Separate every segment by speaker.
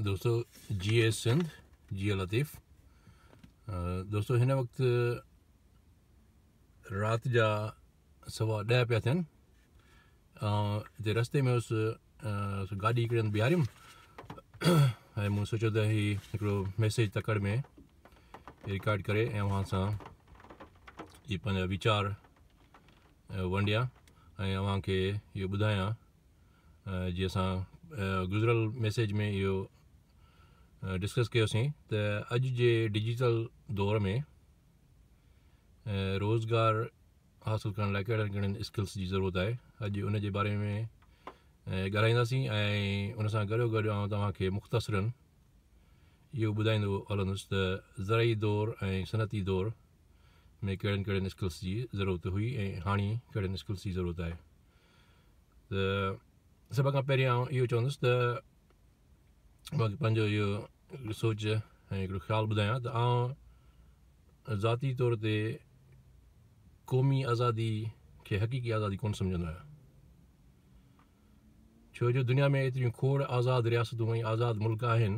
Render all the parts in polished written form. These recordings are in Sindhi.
Speaker 1: دوستو جيئي سنڌ جيئي لطيف دوستو هن وقت رات جا 10:15 پيا ٿين. هتي رستي ۾ هوس، گاڏي هڪڙي هنڌ بيهاريم ۽ مون سوچيو ته هي هڪڙو ميسيج تڪڙ ۾ رڪارڊ ڪري ۽ اوهان سان هي پنهنجا ويچار ونڊيان ۽ اوهان کي اهو ٻڌايان. جيئن اسان گذريل ميسيج ۾ اهو ڊسڪس ڪيوسين ته اڄ جي ڊجيٽل دور ۾ روزگار حاصل ڪرڻ لاء ڪهڙن ڪهڙن اسڪلس جي ضرورت آهي، اڄ ان جي باري ۾ ڳالهائينداسين ۽ ان سان گڏو گڏ آئون توهان کي مختصراً اهو ٻڌائيندو هلندس ته زرعي دور ۽ صنعتي دور ۾ ڪهڙن ڪهڙن اسڪلس جي ضرورت هئي ۽ هاڻي ڪهڙن اسڪلس جي ضرورت آهي. ته سڀ کان پهرين آئون اهو چوندس ته باقي پنهنجو اهو سوچ ۽ هڪڙو خيال ٻڌايان ته آئون ذاتي طور تي قومي آزادي کي حقيقي آزادي ڪونه سمجهندو آهيان، ڇو جو دنيا ۾ ايتريون کوڙ آزاد رياستون ۽ آزاد ملڪ آهن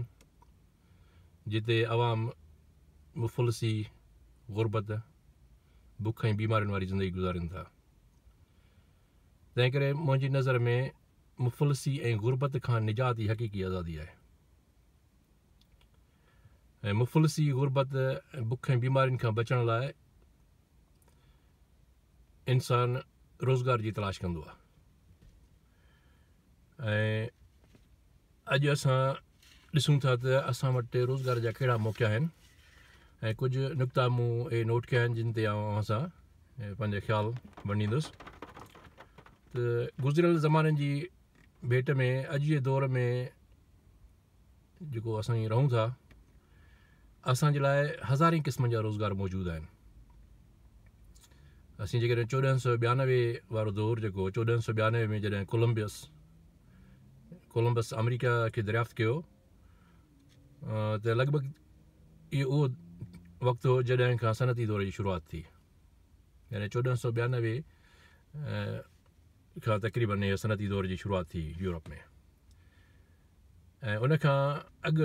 Speaker 1: جتي عوام مفلسي، غربت، بک ۽ بيمارين واري زندگي گذارين ٿا. تنهن ڪري منهنجي نظر ۾ مفلسي ۽ غربت کان نجات ئي حقيقي آزادي آهي ۽ مفلسي، غربت، بک ۽ بيمارين کان بچڻ لاء انسان روزگار جي تلاش ڪندو آهي ۽ اڄ اسان ڏسون ٿا ته اسان وٽ روزگار جا ڪهڙا موقعا آهن ۽ ڪجهه نقطا مون اهي نوٽ ڪيا آهن جن تي آئون اوهان سان پنهنجا خيال ونڊيندس ته گذريل زمانن جي ڀيٽ ۾ اڄ جي دور ۾ جيڪو اسان رهون ٿا اسان جي لاء هزارين قسمن جا روزگار موجود آهن. اسين جيڪڏهن 1492 وارو دور جيڪو 1492 ۾ جڏهن ڪولمبس آمريڪا کي دريافت ڪيو ته لڳ ڀڳ اهو اهو وقت هو جڏهن کان صنعتي دور جي شروعات ٿي، يعني 1492 کان تقريبن اها صنعتي دور جي شروعات ٿي يورپ ۾، ۽ ان کان اڳ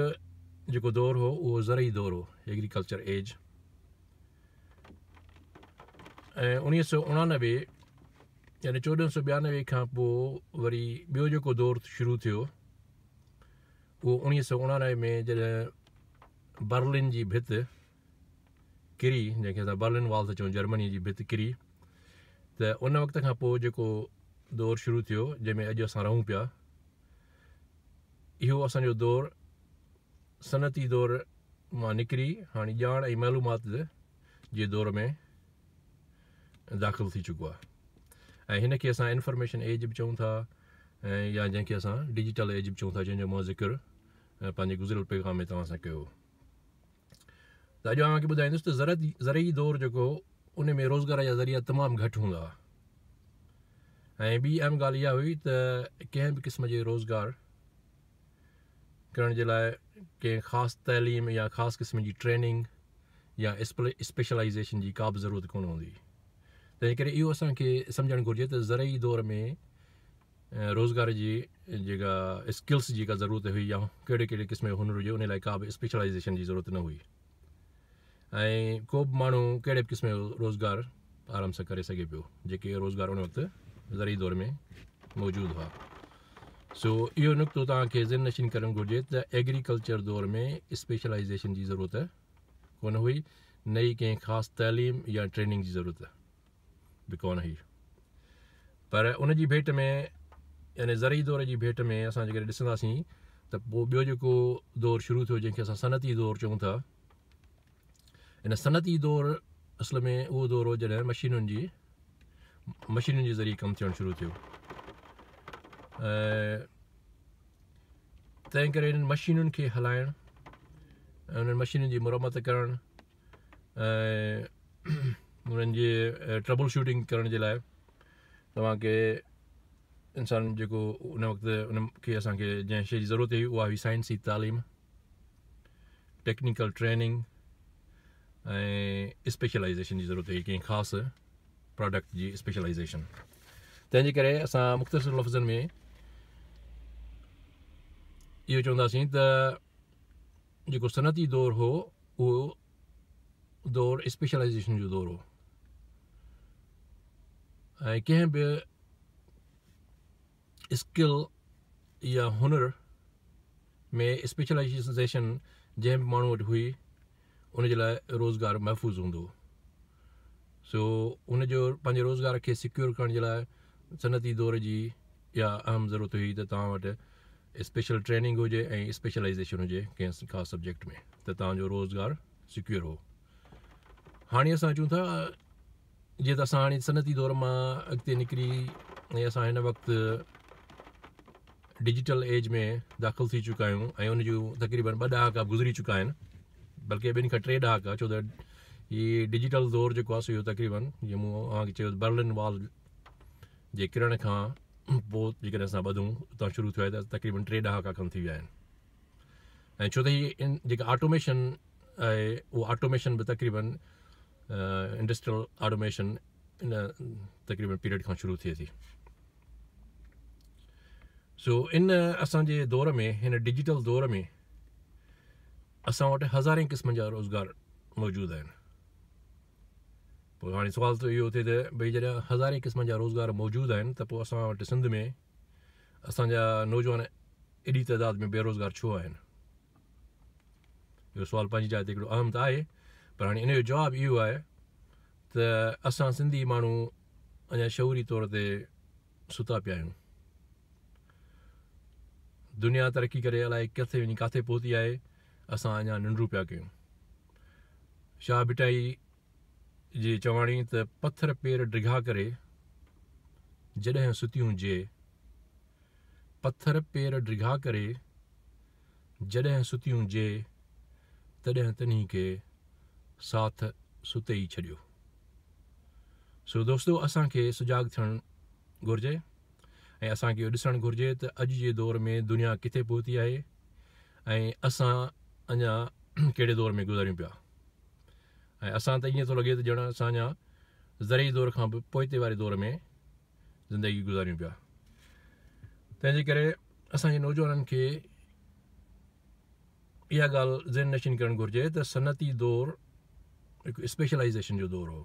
Speaker 1: جيڪو دور هو اهو زرعي دور هو، ايگريڪلچر ايج. ۽ 1989 يعني 1492 کان پوء وري ٻيو جيڪو دور شروع ٿيو اهو 1989 ۾ جڏهن برلن جي ڀت ڪري، جنهن کي اسان برلن وال ٿا چئون، جرمني جي ڀت ڪري، ته ان وقت کان پوء جيڪو دور شروع ٿيو جنهن ۾ اڄ اسان رهون پيا، اهو اسان جو دور صنعتي دور مان نڪري هاڻي ڄاڻ ۽ معلومات جي دور ۾ داخل ٿي چڪو آهي ۽ هن کي اسان انفارميشن ايج به چئون ٿا يا جنهن کي اسان ڊجيٽل ايج به چئون ٿا، جنهن جو مان ذڪر پنهنجي گذريل پيغام ۾ توهان سان ڪيو هو. ته اڄ اوهان کي ٻڌائيندس ته زرعي دور جيڪو هو ان ۾ روزگار جا ذريعا تمام گهٽ هوندا هئا ۽ ٻي اهم ڳالهه اها هئي ته ڪنهن به قسم جي روزگار ڪرڻ جي لاء ڪنهن خاص تعليم يا خاص قسم جي ٽريننگ يا اسپيشلائيزيشن جي ڪا به ضرورت ڪونه هوندي هئي. تنهن ڪري اهو اسان کي سمجهڻ گهرجي ته زرعي دور ۾ روزگار جي جيڪا اسڪلس جي جيڪا ضرورت هئي يا ڪهڙي ڪهڙي قسم جو هنر هجي ان لاء ڪا به اسپيشلائيزيشن جي ضرورت نه هئي ۽ ڪو به ماڻهو ڪهڙي به قسم جو روزگار آرام سان ڪري سگهي پيو، جيڪي روزگار ان وقت زرعي دور ۾ موجود هئا. سو اهو نقطو توهان کي ذهن نشين ڪرڻ گهرجي ته ايگريڪلچر دور ۾ اسپيشلائيزيشن جي ضرورت ڪونه هئي، نه ئي ڪنهن خاص تعليم يا ٽريننگ جي ضرورت به ڪونه هئي. پر ان جي ڀيٽ ۾ يعني زرعي دور جي ڀيٽ ۾ اسان جيڪڏهن ڏسنداسين ته پوء ٻيو جيڪو دور شروع ٿيو جنهن کي اسان صنعتي دور چئون ٿا، ان صنعتي دور اصل ۾ اهو دور هو جڏهن مشينن جي ذريعي ڪم ٿيڻ شروع ٿيو ۽ تنهن ڪري انهن مشينن کي هلائڻ ۽ انهن مشينن جي مرمت ڪرڻ ۽ انهن جي ٽربل شوٽنگ ڪرڻ جي لاء توهان کي انسان جيڪو ان وقت ان کي اسان کي جنهن شيء جي ضرورت هئي اها هئي سائنسي تعليم، ٽيڪنيڪل ٽريننگ ۽ اسپيشلائزيشن جي ضرورت هئي، ڪنهن خاص پراڊڪٽ جي اسپيشلائزيشن. تنهن جي ڪري اسان مختصر لفظن ۾ اهو چونداسين ته جيڪو صنعتي دور هو اهو دور اسپيشلائيزيشن جو دور هو ۽ ڪنهن به اسڪل يا هنر ۾ اسپيشلائيزيشن جنهن به ماڻهو وٽ هئي ان جي لاء روزگار محفوظ هوندو هو. سو ان جو پنهنجي روزگار کي سيڪيور ڪرڻ جي لاء صنعتي دور جي اها اهم ضرورت هئي ته توهان وٽ اسپيشل ٽريننگ هجي ۽ اسپيشلائيزيشن هجي ڪنهن خاص سبجيڪٽ ۾ ته توهان جو روزگار سيڪيور هو. هاڻي اسان اچون ٿا جيئن ته اسان هاڻي صنعتي دور مان اڳتي نڪري ۽ اسان هن وقت ڊجيٽل ايج ۾ داخل ٿي چڪا آهيون ۽ ان جون تقريبن ٻه ڏهاڪا گذري چڪا آهن بلڪه ٻن کان ٽي ڏهاڪا ڇو ته هي ڊجيٽل دور جيڪو آهي سو اهو تقريبن جيئن مون اوهان کي چيو برلن وال جي ڪرڻ کان پوء جيڪڏهن اسان ٻڌون اتان شروع ٿيو آهي ته تقريبن ٽي ڏهاڪا کن ٿي ويا آهن ۽ ڇو ته هي جيڪا آٽوميشن آهي اهو آٽوميشن به تقريبن انڊسٽريل آٽوميشن ان تقريبن پيريڊ کان شروع ٿئي ٿي سو ان اسان جي دور ۾ هن ڊجيٽل دور ۾ اسان وٽ هزارين قسمن جا روزگار موجود آهن پوء هاڻي سوال ٿو اهو ٿئي ته ڀئي جڏهن هزارين قسمن جا روزگار موجود آهن ته پوء اسان وٽ سنڌ ۾ اسان جا نوجوان ايڏي تعداد ۾ بيروزگار ڇو آهن؟ اهو سوال پنهنجي جاء تي هڪڙو اهم ته آهي پر هاڻي ان جو جواب اهو آهي ته اسان سنڌي ماڻهو اڃا شعوري طور تي ستا پيا آهيون. دنيا ترقي ڪري الائي ڪٿي وڃي ڪاٿي پهتي آهي اسان اڃا ننڊون پيا ڪيون. شاهه ڀٽائي جي چواڻي ته پٿر پير ڊگها ڪري جڏهن ستيون جي، پٿر پير ڊگها ڪري جڏهن ستيون جي، تڏهن تنهي کي ساٿ ستي ئي ڇڏيو. سو دوستو اسان کي سجاڳ ٿيڻ گهرجي ۽ اسان کي اهو ڏسڻ گهرجي ته اڄ جي دور ۾ دنيا ڪٿي پهتي آهي ۽ اسان اڃا ڪهڙي دور ۾ گذاريون پيا. ۽ اسان ته ائين ٿو لڳي ته ڄڻ اسان اڃا زرعي دور کان به پوئتي واري دور ۾ زندگي گذاريون پيا تنهن جي ڪري اسان جي نوجوانن کي اها ڳالهه ذهن نشين ڪرڻ گهرجي ته صنعتي دور هڪ اسپيشلائزيشن جو دور هو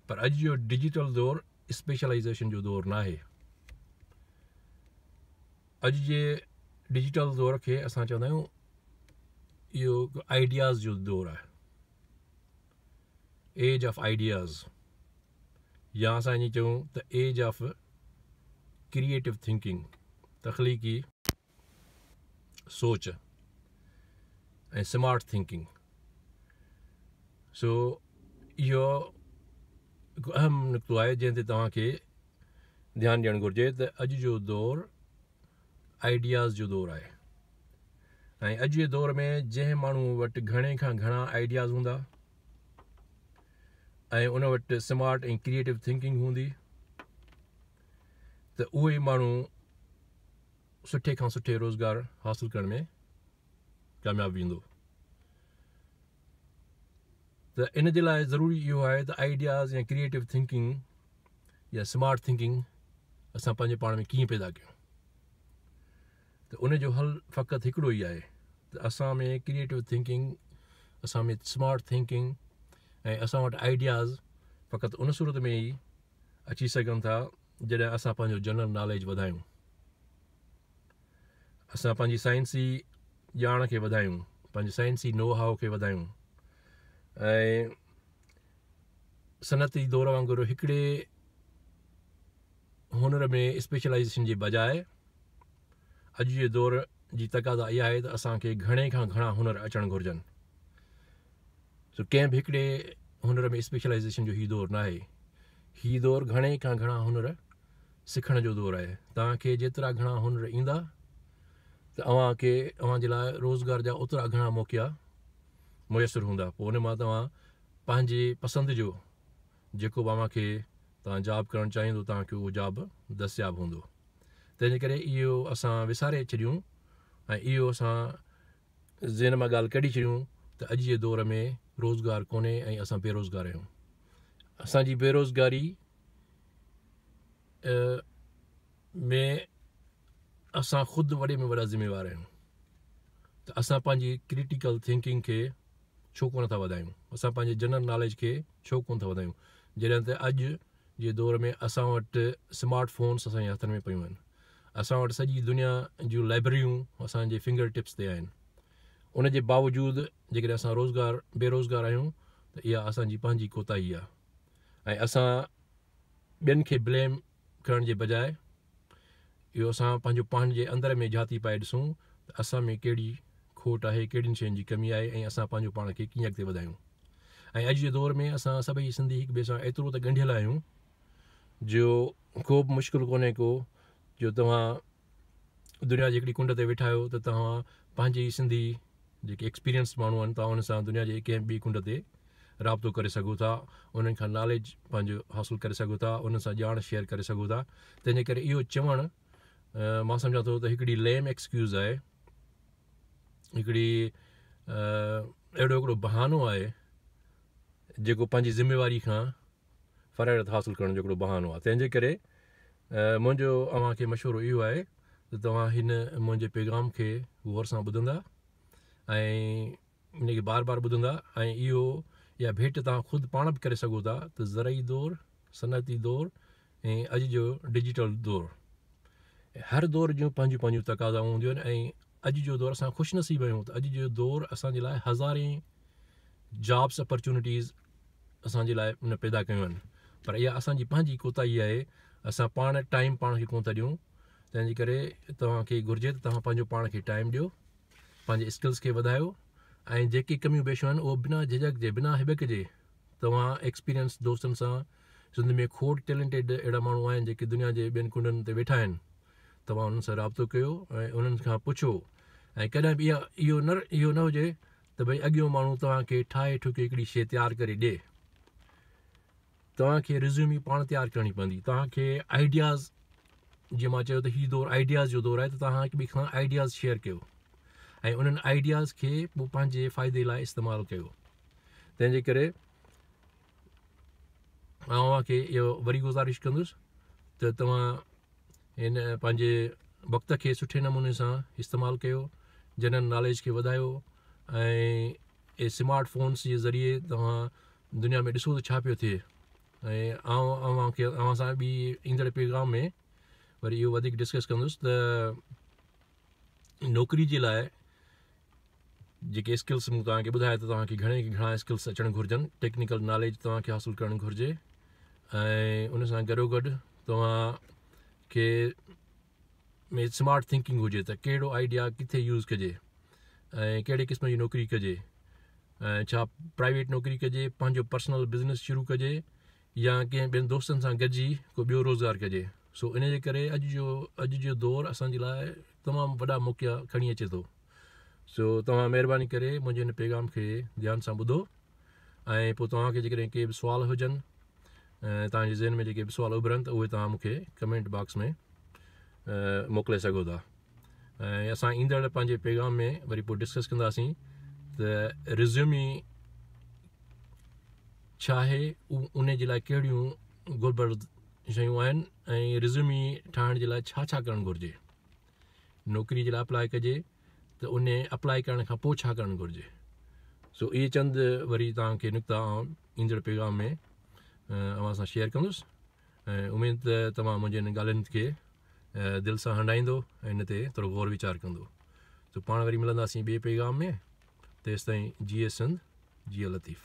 Speaker 1: پر اڄ جو ڊجيٽل دور اسپيشلائزيشن جو دور ناهي اڄ جي ڊجيٽل دور کي اسان چوندا آهيون اهو آئيڊياز جو دور آهي ايج آف آئيڊياز يا اسان ائين چئون ته ايج آف ڪريئيٽو ٿنڪنگ تخليقي سوچ ۽ سمارٽ ٿنڪنگ سو اهو هڪ اهم نڪتو آهي جنهن تي توهان کي ڌيان ڏيڻ گهرجي ته اڄ جو دور آئيڊياز جو دور آهي ۽ اڄ جي دور ۾ جنهن ماڻهو وٽ گهڻي کان گهڻا آئيڊياز هوندا ۽ ان وٽ سمارٽ ۽ ڪريئيٽو ٿنڪنگ هوندي ته اهو ئي ماڻهو سٺي کان سٺي روزگار حاصل ڪرڻ ۾ ڪامياب ويندو ته ان جي لاء ضروري اهو آهي ته آئيڊياز يا ڪريئيٽو ٿنڪنگ يا سمارٽ ٿنڪنگ اسان پنهنجي پاڻ ۾ ڪيئن پيدا ڪيون ته ان جو حل فقط هڪڙو ئي آهي ته اسان ۾ ڪريئيٽو ٿنڪنگ اسان ۾ سمارٽ ٿنڪنگ ۽ اسان وٽ آئيڊياز فقط ان صورت ۾ ئي اچي سگهن ٿا جڏهن اسان پنهنجو جنرل ناليج وڌايون اسان پنهنجي سائنسي ڄاڻ کي وڌايون پنهنجي سائنسي نو هائو کي وڌايون ۽ صنعتي دور وانگر هڪڙي هنر ۾ اسپيشلائزيشن جي بجاء اڄ جي دور جي تقاضا اها آهي ته اسان کي گهڻي کان گهڻا هنر اچڻ گهرجن سو ڪنهن به هڪڙي هنر ۾ اسپيشلائزيشن جو هي دور ناهي هي دور گهڻي کان گهڻا هنر سکڻ جو دور آهي. توهان کي جيترا گهڻا هنر ايندا ته اوهان کي اوهان جي لاء روزگار جا اوترا گهڻا موقعا ميسر هوندا. پوء ان مان توهان پنهنجي پسند جو جيڪو به اوهان کي توهان جاب ڪرڻ چاهيندو توهان کي اهو جاب دستياب هوندو. تنهن جي ڪري اهو اسان وساري ڇڏيون ۽ اهو اسان ذهن مان ڳالهه ڪڍي ڇڏيون ته اڄ جي دور ۾ روزگار ڪونهي ۽ اسان بيروزگار آهيون. اسان جي بيروزگاري ۾ اسان خود وڏي ۾ وڏا ذميوار آهيون. ته اسان پنهنجي ڪريٽيڪل ٿنڪنگ کي ڇو ڪونه ٿا وڌايون، اسان پنهنجي جنرل ناليج کي ڇو ڪونه ٿا وڌايون، جڏهن ته اڄ جي دور ۾ اسان وٽ سمارٽ فونس اسان جي هٿن ۾ پيون آهن، اسان وٽ سڄي دنيا جون لائبريريون اسان جي فنگر ٽپس تي آهن، ان جي باوجود جيڪڏهن اسان روزگار بيروزگار آهيون ته اها اسان جي پنهنجي ڪوتاهي آهي ۽ اسان ٻين کي بليم ڪرڻ جي بجاء اهو اسان پنهنجو پاڻ جي اندر ۾ جهاتي پائي ڏسون ته اسان ۾ ڪهڙي کوٽ آهي، ڪهڙين شين جي ڪمي آهي ۽ اسان پنهنجو پاڻ کي ڪيئن اڳتي وڌايون. ۽ اڄ جي دور ۾ اسان سڀئي سنڌي هڪ ٻئي سان ايترو ته ڳنڍيل آهيون جو ڪو به مشڪل ڪونهي ڪو جو توهان دنيا جي هڪڙي ڪنڊ تي ويٺا آهيو ته توهان پنهنجي ئي سنڌي جيڪي ايڪسپيرينس ماڻهو آهن توهان انهن سان دنيا جي ڪنهن ٻي ڪنڊ تي رابطو ڪري سگهو ٿا، انهن کان ناليج پنهنجو حاصل ڪري سگهو ٿا، انهن سان ڄاڻ شيئر ڪري سگهو ٿا. تنهن جي ڪري اهو چوڻ مان سمجهان ٿو ته هڪڙي ليم ايڪسڪيوز آهي، هڪڙي اهڙو هڪڙو بهانو آهي جيڪو پنهنجي ذميواري کان فراغت حاصل ڪرڻ جو هڪڙو بهانو آهي. تنهن جي ڪري منهنجو اوهان کي مشورو اهو آهي ته توهان هن منهنجي پيغام کي غور سان ٻڌندا ۽ ان کي بار بار ٻڌندا ۽ اهو اها ڀيٽ توهان خود پاڻ به ڪري سگهو ٿا ته زرعي دور، صنعتي دور ۽ اڄ جو ڊجيٽل دور، هر دور جون پنهنجون پنهنجون تقاضائون هونديون آهن ۽ اڄ جو دور اسان خوش نصيب آهيون ته اڄ جو دور اسان جي لاء هزارين جابس اپرچونٽيز اسان جي لاء ان پيدا ڪيون آهن پر اها اسان جي پنهنجي ڪوتاهي آهي اسان پاڻ ٽائيم پاڻ کي ڪونه ٿا ڏيون تنهن جي ڪري توهان کي گهرجي ته توهان پنهنجو پاڻ کي ٽائيم ڏيو پنهنجي اسڪلس کي وڌايو ۽ جيڪي ڪميون بيشيون آهن اهو بنا جهجڪ جي بنا هٻڪ جي توهان ايڪسپيرينس دوستن سان سنڌ ۾ کوڙ ٽيلنٽيڊ اهڙا ماڻهو آهن جيڪي دنيا جي ٻين ڪنڊن تي ويٺا آهن توهان انهن سان رابطو ڪيو ۽ انهن کان پڇو ۽ ڪڏهن به اهو نه اهو نه هجي ته ڀئي اڳيون ماڻهو توهان کي ٺاهي ٺڪي هڪڙي شيء تيار ڪري ڏي. توهان کي ريزيومي پاڻ تيار ڪرڻي پوندي. توهان کي آئيڊياز جيئن مان چيو ته هي دور آئيڊياز جو دور آهي ته توهان هڪ ٻئي کان آئيڊياز شيئر ڪيو ۽ انهن آئيڊياز کي پوء پنهنجي فائدي لاء استعمال ڪيو. تنهن جي ڪري آئون اوهان کي اهو وري گذارش ڪندس ته توهان هن پنهنجي وقت کي سٺي نموني سان استعمال ڪيو جنرل ناليج کي وڌايو ۽ سمارٽ فونس جي ذريعي توهان دنيا ۾ ڏسو ته ڇا پيو ٿئي ۽ آئون اوهان کي اوهان سان ٻي ايندڙ پيغام ۾ وري اهو وڌيڪ ڊسڪس ڪندس ته نوڪري جي لاء جيڪي اسڪلس مون توهان کي ٻڌايا ته توهان کي گهڻي کان گهڻا اسڪلس اچڻ گهرجن ٽيڪنيڪل ناليج توهان کي حاصل ڪرڻ گهرجي ۽ ان سان گڏو گڏ توهان کي ۾ سمارٽ ٿنڪنگ هجي ته ڪهڙو آئيڊيا ڪٿي يوز ڪجي ۽ ڪهڙي قسم جي نوڪري ڪجي ۽ ڇا پرائيويٽ نوڪري ڪجي پنهنجو پرسنل بزنس شروع ڪجي يا ڪنهن ٻين دوستن سان گڏجي ڪو ٻيو روزگار ڪجي سو ان جي ڪري اڄ جو اڄ جو دور اسان جي لاء تمام وڏا موقعا کڻي اچي ٿو سو توهان مهرباني ڪري منهنجي هن پيغام کي ڌيان سان ٻڌو ۽ پوء توهان کي جيڪڏهن ڪي به سوال هجن توهان جي ذهن ۾ جيڪي به سوال اڀرن ته اهي توهان مون کي ڪمينٽ باڪس ۾ موڪلي سگهو ٿا ۽ اسان ايندڙ پنهنجي پيغام ۾ وري پوء ڊسڪس ڪنداسين ته ريزيومي ڇا آهي ان جي لاء ڪهڙيون گهربل شيون آهن ۽ ريزيومي ٺاهڻ جي لاء ڇا ڇا ڪرڻ گهرجي نوڪري جي لاء اپلاء ڪجي ته ان اپلاء ڪرڻ کان پوء ڇا ڪرڻ گهرجي سو اهي چند وري توهان کي نڪتا آئون ايندڙ پيغام ۾ اوهان سان شيئر ڪندس ۽ اميد ته توهان منهنجي ان ڳالهين کي دل سان هنڊائيندو ۽ ان تي ٿورو غور ويچار ڪندو ته پاڻ وري ملنداسين ٻئي پيغام ۾ تيستائين جيئي سنڌ جيئي لطيف.